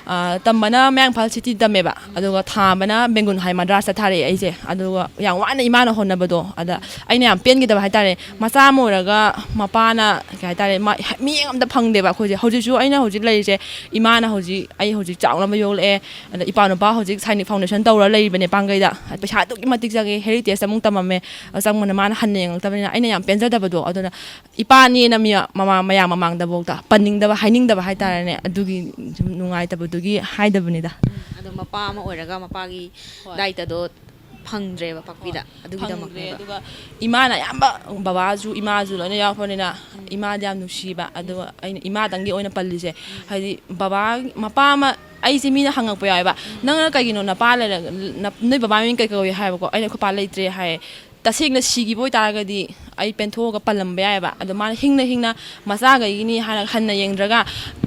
ꯑ, ꯇꯝꯕꯅ ꯃꯌꯥꯡ ꯏꯝꯐꯥꯜ ꯁꯤꯇꯤ ꯇꯝꯃꯦꯕ, ꯑꯗꯨꯒ ꯊꯥ ꯑꯃꯅ ꯕꯦꯡꯒꯨꯟ ꯍꯥꯏ ꯃꯗ꯭ꯔꯥꯁꯇ ꯊꯥꯔꯛꯑꯦ ꯑꯩꯁꯦ꯫ ꯑꯗꯨꯒ ꯌꯥꯝ ꯋꯥꯅ ꯏꯃꯥꯅ ꯍꯣꯠꯅꯕꯗꯣ, ꯑꯗ ꯑꯩꯅ ꯌꯥꯝ ꯄꯦꯟꯈꯤꯗꯕ ꯍꯥꯏꯇꯥꯔꯦ꯫ ꯃꯆꯥ ꯑꯃ ꯑꯣꯏꯔꯒ ꯃꯄꯥꯅ, ꯀꯩ ꯍꯥꯏꯇꯥꯔꯦ, ꯃꯥ-, ꯃꯤꯠꯌꯦꯡ ꯑꯝꯇ ꯐꯪꯗꯦꯕ꯫ ꯑꯩꯈꯣꯏꯁꯦ ꯍꯧꯖꯤꯛꯁꯨ, ꯑꯩꯅ ꯍꯧꯖꯤꯛ ꯂꯩꯔꯤꯁꯦ, ꯏꯃꯥꯅ ꯍꯧꯖꯤꯛ, ꯑꯩ ꯍꯧꯖꯤꯛ ꯆꯥꯎꯅꯕ ꯌꯣꯛꯂꯛꯑꯦ꯫ ꯑꯗ ꯏꯄꯥ ꯅꯨꯄꯥ ꯍꯧꯖꯤꯛ ꯁꯥꯏꯅꯤꯛ ꯐꯥꯎꯟꯗꯦꯁꯟ ꯇꯧꯔ ꯂꯩꯔꯤꯕꯅꯦ ꯄꯥꯡꯒꯩꯗ꯫ ꯄꯩꯁꯥ ꯑꯗꯨꯛꯀꯤ ꯃꯇꯤꯛ ꯆꯪꯉꯦ, ꯍꯦꯔꯤꯇꯦꯖꯇ ꯑꯃꯨꯛ ꯇꯝꯃꯝꯃꯦ꯫ ꯑ, ꯆꯪꯕꯅ ꯃꯥꯅ ꯍꯟꯅ ꯌꯦꯡꯉꯛꯇꯕꯅꯤꯅ ꯑꯩꯅ ꯌꯥꯝ ꯄꯦꯟꯖꯗꯕꯗꯣ꯫ ꯑꯗꯨꯅ ꯏꯄꯥꯅꯦꯅ ꯃꯤ ꯃꯃꯥ-, ꯃꯌꯥꯝ ꯃꯃꯥꯡꯗꯐꯥꯎꯗ ꯄꯟꯅꯤꯡꯗꯕ, ꯍꯥꯏꯅꯤꯡꯗꯕ ꯍꯥꯏꯇꯥꯔꯦꯅꯦ꯫ ꯑꯗꯨꯒꯤ ꯁꯨꯝ ꯅꯨꯡꯉꯥꯏꯇꯕꯗꯨꯒꯤ ꯍꯥꯏꯗꯕꯅꯤꯗ꯫ ꯑꯗꯣ ꯃꯄꯥ ꯑꯃ ꯑꯣꯏꯔꯒ ꯃꯄꯥꯒꯤ ꯍꯣꯏ꯫ ꯗꯥꯏꯇꯗꯣ ꯐꯪꯗ꯭ꯔꯦꯕ ꯍꯣꯏ꯫ ꯄꯥꯛꯄꯤꯗ꯫ ꯐꯪꯗ꯭ꯔꯦ꯫ ꯑꯗꯨꯒꯤꯗꯃꯛꯅꯦꯕ꯫ ꯑꯗꯨꯒ ꯏꯃꯥꯅ ꯑꯌꯥꯝꯕ, ꯕꯕꯥꯁꯨ ꯏꯃꯥꯁꯨ ꯂꯣꯏꯅ ꯌꯥꯎꯔꯛꯄꯅꯤꯅ ꯏꯃꯥꯗꯤ ꯌꯥꯝ ꯅꯨꯡꯁꯤꯕ꯫ ꯑꯗꯨꯒ ꯑꯩꯅ ꯏꯃꯥꯗꯪꯒꯤ ꯑꯣꯏꯅ ꯄꯜꯂꯤꯁꯦ, ꯍꯥꯏꯗꯤ ꯕꯕꯥ, ꯃꯄꯥ ꯑꯃ, ꯑꯩꯁꯦ ꯃꯤꯅ ꯍꯪꯉꯛꯄ ꯌꯥꯎꯋꯦꯕ, "ꯅꯪꯅ ꯀꯩꯒꯤꯅꯣ ꯅꯄꯥ ꯂꯩꯔꯒ, ꯅꯞ-, ꯅꯣꯏ ꯕꯕꯥ ꯃꯃꯤꯡ ꯀꯩ ꯀꯧꯏ?" ꯍꯥꯏꯕꯀꯣ꯫ ꯑꯩꯅ, "ꯑꯩꯈꯣꯏ ꯄꯥ ꯂꯩꯇ꯭ꯔꯦ" ꯍꯥꯏꯌꯦ꯫ ꯇꯁꯦꯡꯅ ꯁꯤꯈꯤꯕ ꯑꯣꯏꯇꯥꯔꯒꯗꯤ ꯑꯩ ꯄꯦꯟꯊꯣꯛꯑꯒ ꯄꯜꯂꯝꯕ ꯌꯥꯏꯑꯕ꯫ ꯑꯗꯣ ꯃꯥꯅ ꯍꯤꯡꯅ ꯍꯤꯡꯅ ꯃꯆꯥꯈꯩꯒꯤꯅꯤ ꯍꯥꯏꯅ ꯍꯟꯅ ꯌꯦꯡꯗ꯭ꯔꯒ,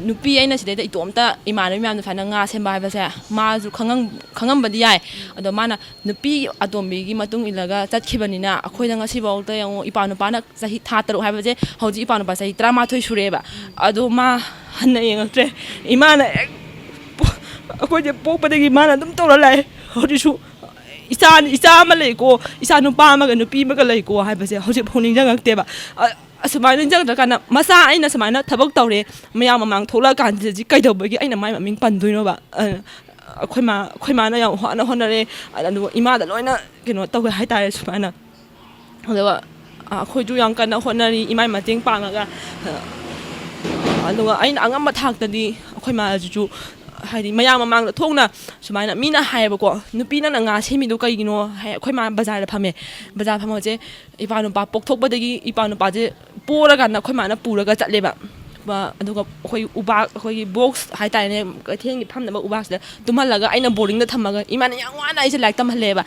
ꯅꯨꯄꯤ ꯑꯩꯅ ꯁꯤꯗꯩꯗ ꯏꯇꯣꯝꯇ ꯏꯃꯥꯟꯅꯕꯤ ꯃꯌꯥꯝꯅ ꯁꯨꯃꯥꯏꯅ ꯉꯥ ꯁꯦꯝꯕ ꯍꯥꯏꯕꯁꯦ ꯃꯥꯁꯨ ꯈꯪꯉꯝ-, ꯈꯪꯉꯝꯕꯗꯤ ꯌꯥꯏ꯫ ꯑꯗꯣ ꯃꯥꯅ ꯅꯨꯄꯤ ꯑꯇꯣꯝꯕꯤꯒꯤ ꯃꯇꯨꯡ ꯏꯜꯂꯒ ꯆꯠꯈꯤꯕꯅꯤꯅ ꯑꯩꯈꯣꯏꯗ ꯉꯁꯤꯐꯥꯎꯗ ꯌꯦꯡꯉꯨ, ꯏꯄꯥ ꯅꯨꯄꯥꯅ ꯆꯍꯤ ꯊꯥ ꯇꯔꯨꯛ ꯍꯥꯏꯕꯁꯦ, ꯍꯧꯖꯤꯛ ꯏꯄꯥ ꯅꯨꯄꯥ ꯆꯍꯤ ꯇꯔꯥꯃꯥꯊꯣꯏ ꯁꯨꯔꯦꯕ꯫ ꯑꯗꯣ ꯃꯥ ꯍꯟꯅ ꯌꯦꯡꯉꯛꯇ꯭ꯔꯦ꯫ ꯏꯃꯥꯅ ꯍꯦꯛ ꯄꯣ-, ꯑꯩꯈꯣꯏꯁꯦ ꯄꯣꯛꯄꯗꯒꯤ ꯃꯥꯅ ꯑꯗꯨꯝ ꯇꯧꯔ ꯂꯥꯛꯑꯦ꯫ ꯍꯧꯖꯤꯛꯁꯨ ꯏꯆꯥ, ꯏꯆꯥ ꯑꯃ ꯂꯩꯀꯣ, ꯏꯆꯥ ꯅꯨꯄꯥ ꯑꯃꯒ ꯅꯨꯄꯤ ꯑꯃꯒ ꯂꯩꯀꯣ ꯍꯥꯏꯕꯁꯦ ꯍꯧꯖꯤꯛꯐꯥꯎ ꯅꯤꯡꯁꯤꯡꯉꯛꯇꯦꯕ꯫ ꯑ-, ꯑꯁꯨꯃꯥꯏꯅ ꯅꯤꯡꯁꯤꯡꯗ꯭ꯔꯀꯥꯟꯗ ꯃꯆꯥ ꯑꯩꯅ ꯁꯨꯃꯥꯏꯅ ꯊꯕꯛ ꯇꯧꯔꯦ, ꯃꯌꯥꯝ ꯃꯃꯥꯡ ꯊꯣꯛꯂꯛꯑꯀꯥꯟꯁꯤꯗꯗꯤ ꯀꯩꯗꯧꯕꯒꯤ ꯑꯩꯅ ꯃꯥꯏ ꯃꯃꯤꯡ ꯄꯟꯗꯣꯏꯅꯣꯕ? ꯑ, ꯑꯩꯈꯣꯏ ꯃꯥ, ꯑꯩꯈꯣꯏ ꯃꯥꯅ ꯌꯥꯝ ꯋꯥꯅ ꯍꯣꯠꯅꯔꯦ, ꯑꯗꯨꯒ ꯏꯃꯥꯗ ꯂꯣꯏꯅ ꯀꯩꯅꯣ ꯇꯧꯋꯦ ꯍꯥꯏꯇꯥꯔꯦ ꯁꯨꯃꯥꯏꯅ꯫ ꯑꯗꯨꯒ ꯑꯩꯈꯣꯏꯁꯨ ꯌꯥꯝ ꯀꯟꯅ ꯍꯣꯠꯅꯔꯤ ꯏꯃꯥꯏ ꯃꯇꯦꯡ ꯄꯥꯡꯉꯒ꯫ ꯑꯗꯨꯒ ꯑꯩꯅ ꯑꯉꯝꯕ ꯊꯥꯛꯇꯗꯤ ꯑꯩꯈꯣꯏ ꯃꯥꯁꯤꯁꯨ, ꯍꯥꯏꯗꯤ, ꯃꯌꯥꯝ ꯃꯃꯥꯡꯗ ꯊꯣꯛꯅ ꯁꯨꯃꯥꯏꯅ ꯃꯤꯅ ꯍꯥꯏꯌꯦꯕꯀꯣ, "ꯅꯨꯄꯤ ꯅꯪꯅ ꯉꯥ ꯁꯦꯝꯃꯤꯗꯣ ꯀꯩꯒꯤꯅꯣ?" ꯍꯥꯏ꯫ ꯑꯩꯈꯣꯏ ꯃꯥ ꯕꯖꯥꯔꯗ ꯐꯝꯃꯦ꯫ ꯕꯖꯥꯔ ꯐꯝꯕꯁꯦ ꯏꯄꯥ ꯅꯨꯄꯥ ꯄꯣꯛꯊꯣꯛꯄꯗꯒꯤ ꯏꯄꯥ ꯅꯨꯄꯥꯁꯦ ꯄꯣꯔꯀꯥꯟꯗ ꯑꯩꯈꯣꯏ ꯃꯥꯅ ꯄꯨꯔꯒ ꯆꯠꯂꯦꯕ꯫ ꯑꯗꯨꯒ ꯑꯩꯈꯣꯏ ꯎꯕꯥꯛ, ꯑꯩꯈꯣꯏꯒꯤ ꯕꯣꯛꯁ ꯍꯥꯏꯇꯥꯔꯦꯅꯦ, ꯀꯩꯊꯦꯜꯒꯤ ꯐꯝꯅꯕ ꯎꯕꯥꯛꯁꯤꯗ ꯇꯨꯝꯍꯜꯂꯒ ꯑꯩꯅ ꯕꯣꯔꯗꯤꯡꯗ ꯊꯝꯃꯒ, ꯏꯃꯥꯅ ꯌꯥꯝ ꯋꯥꯅ ꯑꯩꯁꯦ ꯂꯥꯏꯔꯤꯛ ꯇꯝꯍꯜꯂꯦꯕ꯫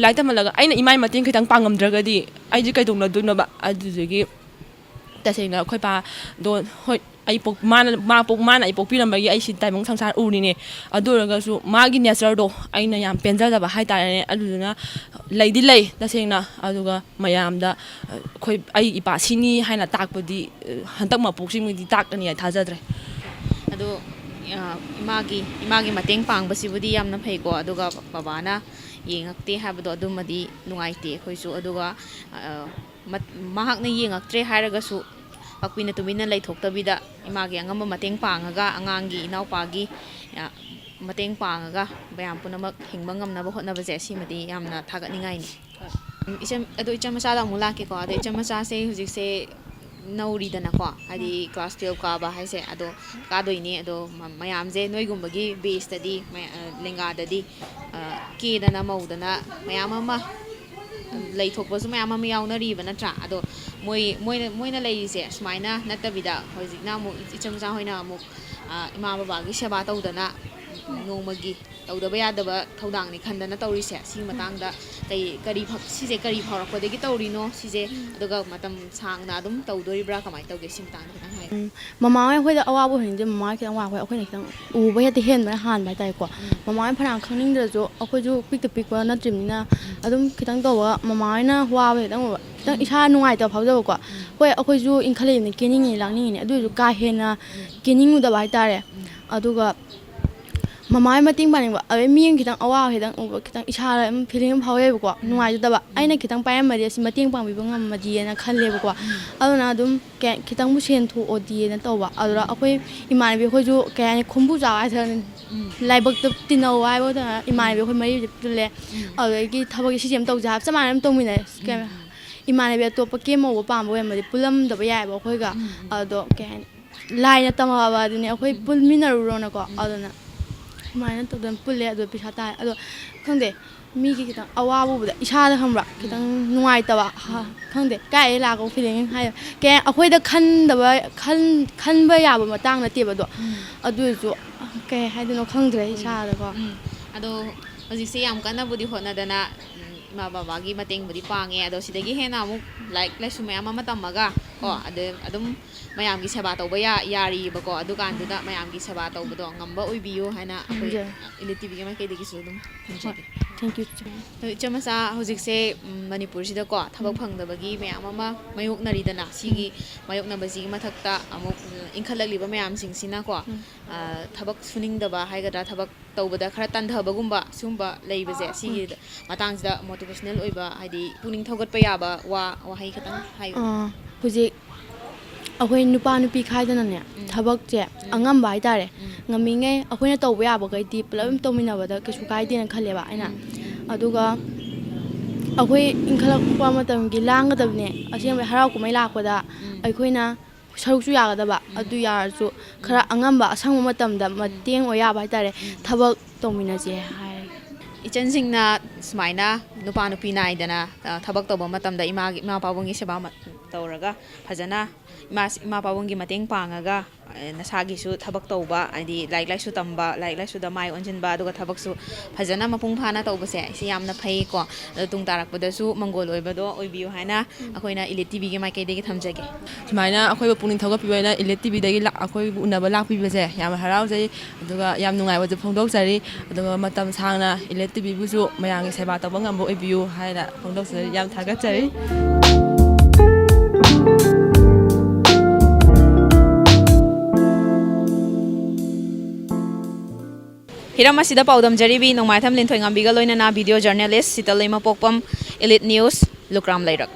ꯂꯥꯏꯔꯤꯛ ꯇꯝꯍꯜꯂꯒ ꯑꯩꯅ ꯏꯃꯥꯏ ꯃꯇꯦꯡ ꯈꯤꯇꯪ ꯄꯥꯡꯉꯝꯗ꯭ꯔꯒꯗꯤ ꯑꯩꯁꯦ ꯀꯩꯗꯧꯅꯗꯣꯏꯅꯣꯕ? ꯑꯗꯨꯗꯨꯒꯤ ꯇꯁꯦꯡꯅ ꯑꯩꯈꯣꯏ ꯄꯥꯗꯣ, ꯍꯣꯏ, ꯑꯩ ꯄꯣꯛ-, ꯃꯥꯅ, ꯃꯥ ꯄꯣꯛ-, ꯃꯥꯅ ꯑꯩ ꯄꯣꯛꯄꯤꯔꯝꯕꯒꯤ ꯑꯩ ꯁꯤ ꯇꯥꯏꯕꯪ ꯁꯪꯁꯥꯔ ꯎꯔꯤꯅꯦ꯫ ꯑꯗꯨ ꯑꯣꯏꯔꯒꯁꯨ ꯃꯥꯒꯤ ꯅꯦꯆꯔꯗꯣ ꯑꯩꯅ ꯌꯥꯝ ꯄꯦꯟꯖꯗꯕ ꯍꯥꯏꯇꯥꯔꯦꯅꯦ꯫ ꯑꯗꯨꯗꯨꯅ ꯂꯩꯗꯤ ꯂꯩ ꯇꯁꯦꯡꯅ, ꯑꯗꯨꯒ ꯃꯌꯥꯝꯗ, ꯑ, ꯑꯩꯈꯣꯏ, ꯑꯩ ꯏꯄꯥ ꯁꯤꯅꯤ ꯍꯥꯏꯅ ꯇꯥꯛꯄꯗꯤ, ꯑ, ꯍꯟꯗꯛ ꯃꯄꯣꯛꯁꯤꯃꯗꯤ ꯇꯥꯛꯀꯅꯤ ꯍꯥꯏ ꯊꯥꯖꯗ꯭ꯔꯦ꯫ ꯑꯗꯣ, ꯑ, ꯏꯃꯥꯒꯤ, ꯏꯃꯥꯒꯤ ꯃꯇꯦꯡ ꯄꯥꯡꯕꯁꯤꯕꯨꯗꯤ ꯌꯥꯝꯅ ꯐꯩꯀꯣ, ꯑꯗꯨꯒ ꯕꯕꯥꯅ ꯌꯦꯡꯉꯛꯇꯦ ꯍꯥꯏꯕꯗꯣ ꯑꯗꯨꯃꯗꯤ ꯅꯨꯡꯉꯥꯏꯇꯦ ꯑꯩꯈꯣꯏꯁꯨ꯫ ꯑꯗꯨꯒ, ꯑ, ꯃꯠ-, ꯃꯍꯥꯛꯅ ꯌꯦꯡꯉꯛꯇ꯭ꯔꯦ ꯍꯥꯏꯔꯒꯁꯨ ꯄꯥꯛꯄꯤꯅ ꯇꯨꯃꯤꯟꯅ ꯂꯩꯊꯣꯛꯇꯕꯤꯗ ꯏꯃꯥꯒꯤ ꯑꯉꯝꯕ ꯃꯇꯦꯡ ꯄꯥꯡꯉꯒ, ꯑꯉꯥꯡꯒꯤ, ꯏꯅꯥꯎꯄꯥꯒꯤ, ꯑ, ꯃꯇꯦꯡ ꯄꯥꯡꯉꯒ ꯃꯌꯥꯝ ꯄꯨꯝꯅꯃꯛ ꯍꯤꯡꯕ ꯉꯝꯅꯕ ꯍꯣꯠꯅꯕꯁꯦ ꯁꯤꯃꯗꯤ ꯌꯥꯝꯅ ꯊꯥꯒꯠꯅꯤꯡꯉꯥꯏꯅꯤ꯫ ꯎꯝ, ꯏꯆꯝ-, ꯑꯗꯣ ꯏꯆꯝ ꯃꯆꯥꯗ ꯑꯃꯨꯛ ꯂꯥꯛꯀꯦꯀꯣ꯫ ꯑꯗꯣ ꯏꯆꯝ ꯃꯆꯥꯁꯦ ꯍꯧꯖꯤꯛꯁꯦ ꯅꯧꯔꯤꯗꯅꯀꯣ, ꯍꯥꯏꯗꯤ class twelve ꯀꯥꯕ ꯍꯥꯏꯁꯦ꯫ ꯑꯗꯣ ꯀꯥꯗꯣꯏꯅꯤ꯫ ꯑꯗꯣ ꯃ-, ꯃꯌꯥꯝꯁꯦ ꯅꯣꯏꯒꯨꯝꯕꯒꯤ batchꯇꯗꯤ, ꯃ-, ꯑ, ꯂꯦꯡꯒꯥꯗꯗꯤ, ꯑ, ꯀꯦꯗꯅ ꯃꯧꯗꯅ ꯃꯌꯥꯝ ꯑꯃ ꯂꯩꯊꯣꯛꯄꯁꯨ ꯃꯌꯥꯝ ꯑꯃ ꯌꯥꯎꯅꯔꯤꯕ ꯅꯠꯇ꯭ꯔꯥ? ꯑꯗꯣ ꯃꯣꯏ, ꯃꯣꯏꯅ, ꯃꯣꯏꯅ ꯂꯩꯔꯤꯁꯦ ꯁꯨꯃꯥꯏꯅ ꯅꯠꯇꯕꯤꯗ ꯍꯧꯖꯤꯛꯅ ꯑꯃꯨꯛ ꯏꯆꯝ ꯃꯆꯥ ꯍꯣꯏꯅ ꯑꯃꯨꯛ, ꯑ, ꯏꯃꯥ ꯕꯕꯥꯒꯤ ꯁꯦꯕꯥ ꯇꯧꯗꯅ ꯅꯣꯡꯃꯒꯤ ꯇꯧꯗꯕ ꯌꯥꯗꯕ ꯊꯧꯗꯥꯡꯅꯤ ꯈꯟꯗꯅ ꯇꯧꯔꯤꯁꯦ꯫ ꯁꯤꯒꯤ ꯃꯇꯥꯡꯗ ꯀꯩ, ꯀꯔꯤ ꯐ-, ꯁꯤꯁꯦ ꯀꯔꯤ ꯐꯥꯎꯔꯛꯄꯗꯒꯤ ꯇꯧꯔꯤꯅꯣ ꯁꯤꯁꯦ? ꯑꯗꯨꯒ ꯃꯇꯝ ꯁꯥꯡꯅ ꯑꯗꯨꯝ ꯇꯧꯗꯣꯔꯤꯕ꯭ꯔꯥ? ꯀꯃꯥꯏꯅ ꯇꯧꯒꯦ? ꯁꯤ ꯃꯇꯥꯡꯗ ꯈꯤꯇꯪ ꯍꯥꯏꯌꯨ꯫ ꯎꯝ, ꯃꯃꯥ ꯍꯣꯏ ꯑꯩꯈꯣꯏꯗ ꯑꯋꯥꯕ ꯑꯣꯏꯍꯟꯅꯤꯡꯗꯦ꯫ ꯃꯃꯥ ꯍꯣꯏ ꯈꯤꯇꯪ ꯋꯥꯕ, ꯑꯩꯈꯣꯏꯅ ꯈꯤꯇꯪ ꯎꯕ ꯍꯦꯛꯇ ꯍꯦꯟꯕꯅ ꯍꯥꯟꯕ ꯍꯥꯏꯇꯥꯔꯦꯀꯣ꯫ ꯎꯝ꯫ ꯃꯃꯥ ꯍꯣꯏ ꯐꯅꯌꯥꯝ ꯈꯪꯅꯤꯡꯗ꯭ꯔꯁꯨ ꯑꯩꯈꯣꯏꯁꯨ ꯄꯤꯛꯇ ꯄꯤꯛꯄ ꯅꯠꯇ꯭ꯔꯤꯕꯅꯤꯅ ꯎꯝ꯫ ꯑꯗꯨꯝ ꯈꯤꯇꯪ ꯇꯧꯕ ꯃꯃꯥ ꯍꯣꯏꯅ ꯋꯥꯕ ꯈꯤꯇꯪ ꯎꯕ, ꯈꯤꯇꯪ ꯎꯝ꯫ ꯏꯁꯥ ꯅꯨꯡꯉꯥꯏꯇꯕ ꯐꯥꯎꯖꯕꯀꯣ꯫ ꯎꯝ꯫ ꯍꯣꯏ, ꯑꯩꯈꯣꯏꯁꯨ ꯏꯟꯈꯠꯂꯛꯏꯕꯅꯤ, ꯀꯦꯅꯤꯡꯉꯤꯅꯤ, ꯂꯥꯡꯅꯤꯡꯉꯤꯅꯤ, ꯑꯗꯨ ꯑꯣꯏꯔꯁꯨ ꯀꯥ ꯍꯦꯟꯅ ꯎꯝ꯫ ꯀꯦꯅꯤꯡꯉꯨꯗꯕ ꯍꯥꯏꯇꯥꯔꯦ꯫ ꯎꯝ꯫ ꯑꯗꯨꯒ ꯃꯃꯥ ꯍꯣꯏ ꯃꯇꯦꯡ ꯄꯥꯡꯅꯤꯡꯕ, ꯑꯗꯩ ꯃꯤ ꯑꯃ ꯈꯤꯇꯪ ꯑꯋꯥꯕ ꯈꯤꯇꯪ ꯎꯕ, ꯈꯤꯇꯪ ꯏꯁꯥꯗ ꯑꯗꯨꯝ feeling ꯑꯃ ꯐꯥꯎꯋꯦꯕꯀꯣ, ꯎꯝ꯫ ꯅꯨꯡꯉꯥꯏꯖꯗꯕ꯫ ꯎꯝ꯫ ꯑꯩꯅ ꯈꯤꯇꯪ ꯄꯥꯏꯔꯝꯃꯗꯤ ꯑꯁꯤ ꯃꯇꯦꯡ ꯄꯥꯡꯕꯤꯕ ꯉꯝꯃꯗꯤꯅ ꯈꯜꯂꯦꯕꯀꯣ꯫ ꯎꯝ꯫ ꯑꯗꯨꯅ ꯑꯗꯨꯝ ꯀꯩ-, ꯈꯤꯇꯪꯕꯨ ꯁꯦꯟ ꯊꯣꯛꯑꯗꯤꯅ ꯇꯧꯕ꯫ ꯑꯗꯨꯗ ꯎꯝ꯫ ꯑꯩꯈꯣꯏ ꯏꯃꯥꯟꯅꯕꯤ ꯑꯩꯈꯣꯏꯁꯨ ꯀꯩ ꯍꯥꯏꯅꯤ, ꯈꯣꯝꯕꯨ ꯆꯥꯕ ꯍꯥꯏꯁꯤꯔ, ꯎꯝ꯫ ꯂꯥꯏꯕꯛꯇ ꯇꯤꯟꯅꯧ ꯍꯥꯏꯕ ꯃꯇꯝꯗ ꯏꯃꯥꯟꯅꯕꯤ ꯎꯝ꯫ ꯑꯩꯈꯣꯏ ꯃꯔꯤꯁꯦ ꯄꯨꯜꯂꯦ꯫ ꯎꯝ꯫ ꯑꯗꯨꯗꯒꯤ ꯊꯕꯛꯁꯦ ꯁꯤꯁꯦ ꯑꯃ ꯇꯧꯁꯦ ꯍꯥꯏꯕ ꯆꯞ ꯃꯥꯟꯅꯅ ꯑꯗꯨꯝ ꯇꯧꯃꯤꯟꯅꯔꯦ꯫ ꯎꯝ꯫ ꯏꯃꯥꯟꯅꯕꯤ ꯑꯇꯣꯞꯄ ꯀꯦ ꯃꯧꯕ ꯄꯥꯝꯕ ꯑꯣꯏꯔꯝꯃꯗꯤ ꯄꯨꯜꯂꯝꯗꯕ ꯌꯥꯏꯑꯕ ꯑꯩꯈꯣꯏꯒ꯫ ꯎꯝ, ꯎꯝ꯫ ꯑꯗꯣ ꯀꯩ ꯍꯥꯏꯅꯤ, ꯂꯥꯏꯅ ꯇꯝꯃꯛꯑꯕ ꯑꯗꯨꯅꯤ, ꯑꯩꯈꯣꯏ ꯎꯝ꯫ ꯄꯨꯟꯃꯤꯟꯅꯔꯨꯔꯣꯅꯀꯣ꯫ ꯎꯝ꯫ ꯑꯗꯨꯅ ꯁꯨꯃꯥꯏꯅ ꯇꯧꯗꯅ ꯄꯨꯜꯂꯦ, ꯑꯗꯣ ꯄꯩꯁꯥ ꯇꯥꯏ꯫ ꯑꯗꯣ ꯈꯪꯗꯦ, ꯃꯤꯒꯤ ꯈꯤꯇꯪ ꯑꯋꯥꯕ ꯎꯕꯗ ꯏꯁꯥꯗ, ꯈꯪꯕ꯭ꯔꯥ, ꯈꯤꯇꯪ ꯅꯨꯡꯉꯥꯏꯇꯕ, ꯍꯥ, ꯈꯪꯗꯦ, ꯀꯥꯏꯗꯩ ꯂꯥꯛꯄ ꯐꯤꯂꯤꯡ ꯍꯥꯏ, ꯀꯩ ꯑꯩꯈꯣꯏꯗ ꯈꯟꯗꯕ, ꯈꯟ- ꯈꯟꯕ ꯌꯥꯕ ꯃꯇꯥꯡ ꯅꯠꯇꯦꯕ ꯑꯗꯣ꯫ ꯎꯝ꯫ ꯑꯗꯨ ꯑꯣꯏꯔꯁꯨ ꯀꯩ ꯍꯥꯏꯗꯣꯏꯅꯣ ꯈꯪꯗ꯭ꯔꯦ ꯏꯁꯥꯗꯀꯣ꯫ ꯎꯝ꯫ ꯑꯗꯣ ꯍꯧꯖꯤꯛꯁꯦ ꯌꯥꯝ ꯀꯟꯅꯕꯨꯗꯤ ꯍꯣꯠꯅꯗꯅ, ꯎꯝ, ꯏꯃꯥ ꯕꯕꯥꯒꯤ ꯃꯇꯦꯡꯕꯨꯗꯤ ꯄꯥꯡꯉꯦ꯫ ꯑꯗꯣ ꯁꯤꯗꯒꯤ ꯍꯦꯟꯅ ꯑꯃꯨꯛ ꯂꯥꯏꯔꯤꯛ ꯂꯥꯏꯁꯨ ꯃꯌꯥꯝ ꯑꯃ ꯇꯝꯃꯒ ꯀꯣ, ꯑꯗ ꯑꯗꯨꯝ ꯃꯌꯥꯝꯒꯤ ꯁꯦꯕꯥ ꯇꯧꯕ ꯌꯥ- ꯌꯥꯔꯤꯕꯀꯣ꯫ ꯑꯗꯨꯀꯥꯟꯗꯨꯗ ꯃꯌꯥꯝꯒꯤ ꯁꯦꯕꯥ ꯇꯧꯕꯗꯣ ꯉꯝꯕ ꯑꯣꯏꯕꯤꯌꯨ ꯍꯥꯏꯅ ꯑꯩꯈꯣꯏ ꯈꯪꯖꯔꯦ꯫ ꯏꯂꯤꯠ ꯇꯤꯚꯤꯒꯤ ꯃꯥꯏꯀꯩꯗꯒꯤꯁꯨ ꯑꯗꯨꯝ ꯊꯝꯖꯒꯦ꯫ Thank you, teacher. ꯑꯗꯣ ꯏꯆꯝ ꯃꯆꯥ, ꯍꯧꯖꯤꯛꯁꯦ, ꯎꯝ, ꯃꯅꯤꯄꯨꯔꯁꯤꯗꯀꯣ ꯊꯕꯛ ꯐꯪꯗꯕꯒꯤ ꯃꯌꯥꯝ ꯑꯃ ꯃꯥꯌꯣꯛꯅꯔꯤꯗꯅ, ꯁꯤꯒꯤ ꯃꯥꯌꯣꯛꯅꯕꯁꯤꯒꯤ ꯃꯊꯛꯇ ꯑꯃꯨꯛ, ꯎꯝ, ꯏꯟꯈꯠꯂꯛꯂꯤꯕ ꯃꯌꯥꯝꯁꯤꯡꯁꯤꯅꯀꯣ, ꯑ, ꯊꯕꯛ ꯁꯨꯅꯤꯡꯗꯕ ꯍꯥꯏꯒꯗ꯭ꯔꯥ, ꯊꯕꯛ ꯇꯧꯕꯗ ꯈꯔ ꯇꯟꯊꯕꯒꯨꯝꯕ, ꯁꯤꯒꯨꯝꯕ ꯂꯩꯕꯁꯦ, ꯁꯤꯒꯤ ꯃꯇꯥꯡꯁꯤꯗ motivational ꯑꯣꯏꯕ, ꯍꯥꯏꯗꯤ ꯄꯨꯛꯅꯤꯡ ꯊꯧꯒꯠꯄ ꯌꯥꯕ ꯋꯥ ꯋꯥꯍꯩ ꯈꯤꯇꯪ ꯍꯥꯏꯌꯨ꯫ ꯑꯥ, ꯍꯧꯖꯤꯛ ꯑꯩꯈꯣꯏ ꯅꯨꯄꯥ ꯅꯨꯄꯤ ꯈꯥꯏꯗꯅꯅꯦ, ꯎꯝ꯫ ꯊꯕꯛꯁꯦ ꯎꯝ꯫ ꯑꯉꯝꯕ ꯍꯥꯏꯇꯥꯔꯦ, ꯎꯝ꯫ ꯉꯝꯃꯤꯉꯩ ꯑꯩꯈꯣꯏꯅ ꯇꯧꯕ ꯌꯥꯕꯈꯩꯗꯤ ꯄꯨꯂꯞ ꯑꯗꯨꯝ ꯇꯧꯃꯤꯟꯅꯕꯗ ꯀꯩꯁꯨ ꯀꯥꯏꯗꯦꯅ ꯈꯜꯂꯦꯕ ꯑꯩꯅ꯫ ꯎꯝ꯫ ꯑꯗꯨꯒ ꯑꯩꯈꯣꯏ ꯏꯟꯈꯠꯂꯛꯄ ꯃꯇꯝꯒꯤ ꯂꯥꯡꯒꯗꯕꯅꯦ, ꯑꯁꯦꯡꯕꯩ ꯍꯔꯥꯎ ꯀꯨꯝꯍꯩ ꯂꯥꯛꯄꯗ ꯎꯝ꯫ ꯑꯩꯈꯣꯏꯅ ꯁꯔꯨꯛꯁꯨ ꯌꯥꯒꯗꯕ, ꯑꯗꯨ ꯌꯥꯔꯁꯨ ꯈꯔ ꯑꯉꯝꯕ ꯑꯁꯪꯕ ꯃꯇꯝꯗ ꯃꯇꯦꯡ ꯑꯣꯏ ꯌꯥꯕ ꯍꯥꯏꯇꯥꯔꯦ, ꯊꯕꯛ ꯇꯧꯃꯤꯟꯅꯁꯦ ꯍꯥꯏꯔꯒꯦ꯫ ꯏꯆꯟꯁꯤꯡꯅ ꯁꯨꯃꯥꯏꯅ ꯅꯨꯄꯥ ꯅꯨꯄꯤ ꯅꯥꯏꯗꯅ, ꯑ, ꯊꯕꯛ ꯇꯧꯕ ꯃꯇꯝꯗ ꯏꯃꯥꯒꯤ, ꯏꯃꯥ ꯄꯥꯕꯨꯡꯒꯤ ꯁꯦꯕꯥ ꯃ-, ꯇꯧꯔꯒ ꯐꯖꯅ ꯏꯃꯥ, ꯏꯃꯥ ꯄꯥꯕꯨꯡꯒꯤ ꯃꯇꯦꯡ ꯄꯥꯡꯉꯒ, ꯑ, ꯅꯁꯥꯒꯤꯁꯨ ꯊꯕꯛ ꯇꯧꯕ, ꯍꯥꯏꯗꯤ ꯂꯥꯏꯔꯤꯛ ꯂꯥꯏꯁꯨ ꯇꯝꯕ, ꯂꯥꯏꯔꯤꯛ ꯂꯥꯏꯁꯨꯗ ꯃꯥꯏ ꯑꯣꯟꯁꯤꯟꯕ, ꯑꯗꯨꯒ ꯊꯕꯛꯁꯨ ꯐꯖꯅ ꯃꯄꯨꯡ ꯐꯥꯅ ꯇꯧꯕꯁꯦ, ꯁꯤ ꯌꯥꯝꯅ ꯐꯩꯀꯣ꯫ ꯑꯗꯣ ꯇꯨꯡ ꯇꯥꯔꯛꯄꯗꯁꯨ ꯃꯪꯒꯣꯜ ꯑꯣꯏꯕꯗꯣ ꯑꯣꯏꯕꯤꯌꯨ ꯍꯥꯏꯅ ꯑꯩꯈꯣꯏꯅ ꯏꯂꯤꯠ ꯇꯤꯚꯤꯒꯤ ꯃꯥꯏꯀꯩꯗꯒꯤ ꯊꯝꯖꯒꯦ꯫ ꯁꯨꯃꯥꯏꯅ ꯑꯩꯈꯣꯏꯕꯨ ꯄꯨꯛꯅꯤꯡ ꯊꯧꯒꯠꯄꯤꯕ ꯑꯣꯏꯅ ꯏꯂꯤꯠ ꯇꯤꯚꯤꯗꯒꯤ ꯂꯥꯛ-, ꯑꯩꯈꯣꯏꯕꯨ ꯎꯅꯕ ꯂꯥꯛꯄꯤꯕꯁꯦ ꯌꯥꯝꯅ ꯍꯔꯥꯎꯖꯩ, ꯑꯗꯨꯒ ꯌꯥꯝ ꯅꯨꯡꯉꯥꯏꯕꯁꯨ ꯐꯣꯡꯗꯣꯛꯆꯔꯤ꯫ ꯑꯗꯨꯒ ꯃꯇꯝ ꯁꯥꯡꯅ ꯏꯂꯤꯠ ꯇꯤꯚꯤꯕꯨꯁꯨ ꯃꯌꯥꯝꯒꯤ ꯁꯦꯕꯥ ꯇꯧꯕ ꯉꯝꯕ ꯑꯣꯏꯕꯤꯌꯨ ꯍꯥꯏꯅ ꯐꯣꯡꯗꯣꯛꯆꯔꯤ꯫ ꯌꯥꯝ ꯊꯥꯒꯠꯆꯔꯤ꯫ ꯍꯤꯔꯝ ꯑꯁꯤꯗ ꯄꯥꯎꯗꯝꯖꯔꯤꯕꯤ ꯅꯣꯡꯃꯥꯏꯊꯦꯝ ꯂꯤꯟꯊꯣꯏꯉꯝꯕꯤꯒ ꯂꯣꯏꯅꯅ video journalist ꯁꯤꯇꯜ ꯏꯃꯥꯄꯣꯛꯄꯝ, ꯏꯂꯤꯠ ꯅ꯭ꯌꯨꯁ, ꯂꯨꯀ꯭ꯔꯥꯝ ꯂꯩꯔꯛ꯫